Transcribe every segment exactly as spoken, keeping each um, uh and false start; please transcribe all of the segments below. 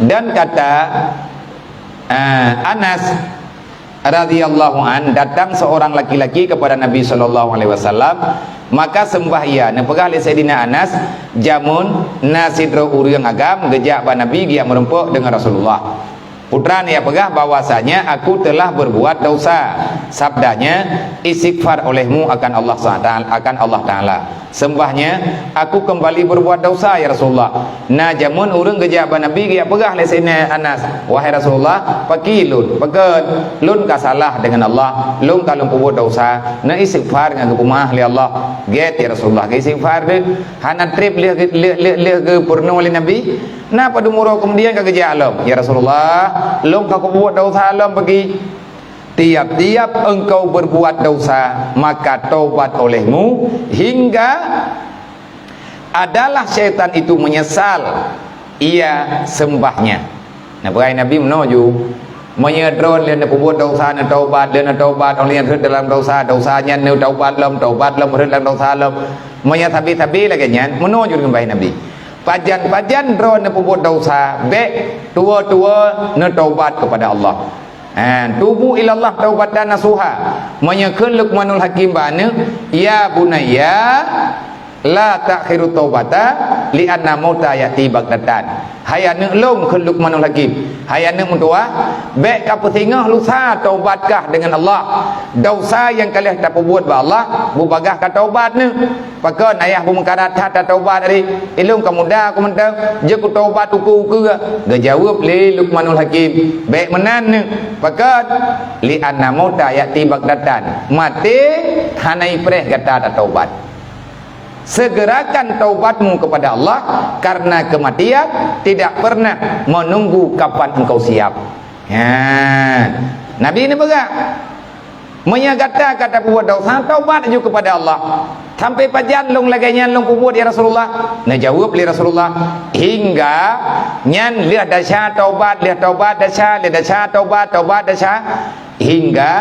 Dan kata, eh, Anas radhiyallahu an, datang seorang laki-laki kepada Nabi sallallahu alaihi wasallam, maka sembah ia. Neupeugah lé Saidina Anas, jameun na sidroe ureuëng agam geujak bak Nabi geujak meurumpok deungon Rasulullah. Putra nyan peugah bahwasanya aku telah berbuat dosa. Sabdanya, istighfar olehmu akan Allah subhanahu wa taala, akan Allah Taala. Sembahnya, aku kembali berbuat dosa, ya Rasulullah. Na jameun ureuëng geujak bak Nabi geujak peugah lé Saidina Anas, wahai Rasulullah, pakri lôn, pakon lôn ka salah deungon Allah, lôn ka lôn peubuet dosa, na istighfar ngon geupeumaah lé Allah. Gét ya Rasulullah, geuistighfar deh. Hana treb lheueh, lheueh, lheueh, lheueh geupeurunoe lé Nabi. Na padum uroe kemudian ka geujak lom, ya Rasulullah, lôn ka kubuet dosa lom pakri. Tiap-tiap engkau berbuat dosa, maka taubat olehmu hingga adalah syaitan itu menyesal ia sembahnya. Nah, peugah Nabi meunoe ju, meunyoe droe lheueh neupeubuet dosa, neutaubat, lheueh neutaubat, óh lheueh rhot dalam dosa, dosa nyan neutaubat lom, taubat lom, rhot dalam dosa lom. Meunyoe sabe-sabe lagée nyan, meunoe ju geumbai Nabi. Pajan-pajan droe neupeubuet dosa, bék tuwo-tuwo neutaubat kepada Allah. Ha, tubu ilallah taubatan nasuha. Meunyoe kheun Luqmanul Hakim bak aneuëk, "Ya bunayya, la ta'khiru taubata, li anna mauta ya'ti baghtatan." Hai aneuëk lôn, kheun Luqmanul Hakim, hai aneuëk meutuwah, bék ka peusingoh lusa taubat kah deungon Allah. Dosa nyang ka lheueh tapeubuet bak Allah, beubagaih ka taubat neuh. Pakon ayah beumeukarat that tataubat ari, ilôn ka muda ku mantong, jeuet kutaubat ukeue-ukeue. Geujaweueb lé Luqmanul Hakim, bék meunan neuh. Pakon? Li anna mauta ya'ti baghtatan. Maté hana ipreh gata tataubat. Segerakan taubatmu kepada Allah, karena kematian tidak pernah menunggu kapan engkau siap. Ha. Nabi ni peugah, Meunyoe gata ka tapeubuet desya, taubat laju keupada Allah. Sampai pajan lôn lagée nyan lôn peubuet, ya Rasulullah? Neujaweueb lé Rasulullah, "Hingga nyan lheueh desya taubat, lheueh taubat desya, lheueh desya taubat, taubat desya, hingga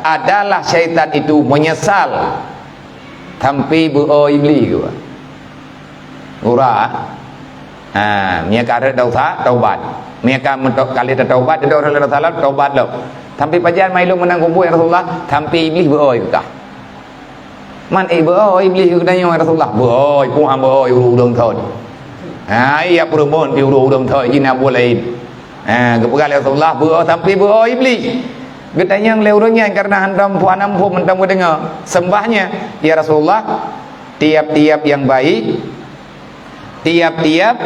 adalah syaitan itu menyesal sampai beu-o Iblih." Gura. Ha, meunyoe ka rhot desya, taubat. Meunyoe ka meuto-, ka lheueh tataubat, dudoe rhot lam desya lom, taubat lom. Sampai pajan man ilôn meunan kubuet, ya Rasulullah? Sampai Iblih beu-o keu kah. Man, eh, beu-o Iblih keu geutanyoe, ya Rasulullah? Beu-o, puah beu-o ureuëng-ureuëng thon. Ha, iya peurumoh di ureuëng-ureuëng thon, jih na buet laén. Ha, geupeugah lé Rasulullah, beu-o sampai beu-o Iblih. Geutanyong lé ureuëng nyan kareuna hantom puah nam phom mantong geudeungoe. Seumbahnya, "Ya Rasulullah, tiap-tiap nyang baik, tiap-tiap,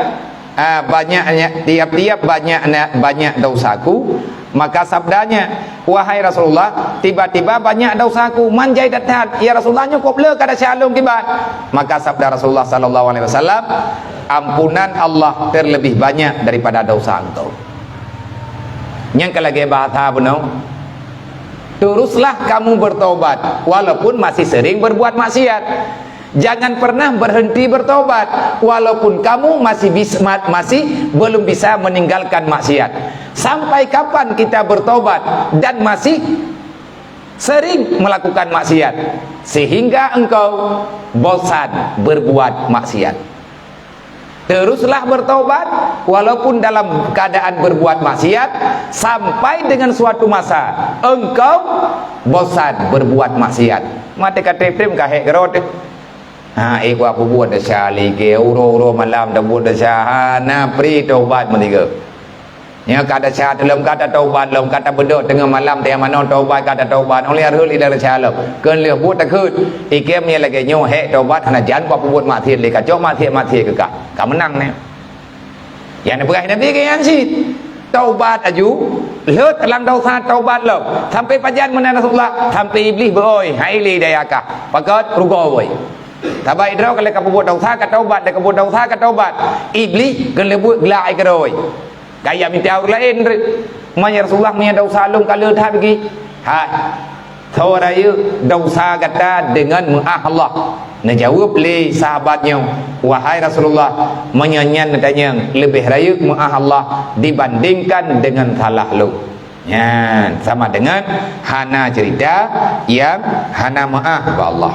ah, banyaknya, tiap-tiap banyaknya, banyak dosaku." Maka sabdanya, "Wahai Rasulullah, tiba-tiba banyak dosaku, man jai that-that, ya Rasulullah, nyoe kop le ka desya lôn kiban." Maka sabda Rasulullah sallallahu alaihi wasallam, "Ampunan Allah terlebih banyak daripada dosa engkau." Nyang ka lagée bahasa bunoe, "Teruslah kamu bertobat walaupun masih sering berbuat maksiat. Jangan pernah berhenti bertobat walaupun kamu masih bis-, ma-, masih belum bisa meninggalkan maksiat." Sampai kapan kita bertobat dan masih sering melakukan maksiat sehingga engkau bosan berbuat maksiat? Teruslah bertobat walaupun dalam keadaan berbuat maksiat, sampai dengan suatu masa engkau bosan berbuat maksiat. Maté ka treb-treb ka hék keudroe teuh. Ha, eh, kuat peubuet desya lagée uroe-uroe malam tabuet desya, hana pri tobat meuligoe. Nyoe ka desya teuh lom, ka tataubat lom, ka tabeudôh teungoh malam teuh manoe taubat, ka tataubat, óh lheueh rhot lé desya lom. Kheun lheueh buet takheun, ikém nyang lagée nyoe hék taubat hana jan buet peubuet maksiat lé, ka cok maksiat-maksiat keu kah. Ka meunang nyoe. Nyang neupeugah Nabi keu nyan cit. Taubat laju, lheueh lam desya taubat lom. Sampai pajan meunan Rasulullah, sampai Iblih beu-o, hai lé daya kah. Pakon rugoe woi. Saban droe ka lheueh ka peubuet desya ka taubat, lheueh ka peubuet desya ka taubat. Iblih kheun lheueh buet glak ai keudroe. Kaya mita ureuëng laén. Man ya Rasulullah, meunyoe desya lôn ka le that bagi. Hai, soe rayeuk desya gata deungon meuáh Allah. Neujaweueb lé sahabat nyoe, "Wahai Rasulullah, meunyoe nyan neutanyong, leubeh rayeuk meuáh Allah dibandingkan deungon salah lôn." Nyan sama deungon hana cerita nyang hana meuáh bak Allah.